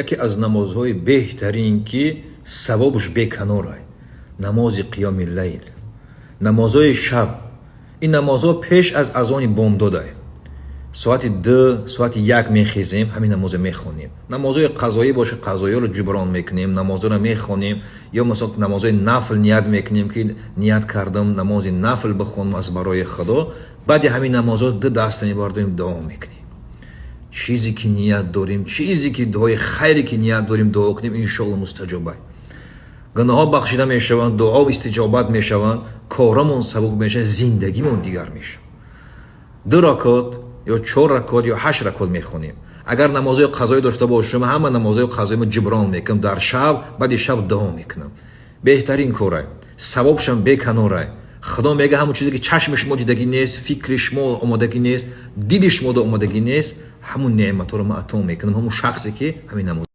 Яке аз намозҳои беҳтарин, ки савобаш беканорай, намози қиёми лайл, намозҳои шаб. Ин намозҳо пеш аз азони бомдодай, соати 2, соати 1 мехезем, ҳамин намозро мехонем. Намозҳои қазоӣ боша, қазоиро ҷуброн мекунем, намозҳоро мехонем ё масалан намозҳои нафл ният мекунем, ки ният кардам намози нафл бихонам аз барои Худо. Баъди ҳамин намозҳо ду даста мебардорем, дуо мекунем. Чизе ки ният дорем, чизе ки дуои хайре ки ният дорем, дуо кунем, иншоалло мустаҷоба. Гуноҳҳо бахшида мешаванд, дуо истиҷобат мешаванд, корамон сабук мешавад, зиндагимон дигар мешавад. Ду ракот ё чор ракот ё ҳашт ракот мехонем. Агар намозҳои қазоӣ дошта бошем, ҳама намозҳои қазоимо ҷиброн мекунам дар шаб, баъди шаб дуо мекунам. Беҳтарин корай, савобшам беканорай. Худо мега: ҳамон чизе ки чашми шумо дидагӣ нест, фикри шумо омодагӣ нест, дили шумо омодагӣ нест, ҳамун неъматҳоро ман ато мекунам ҳамун шахсе ки ҳамин намоз.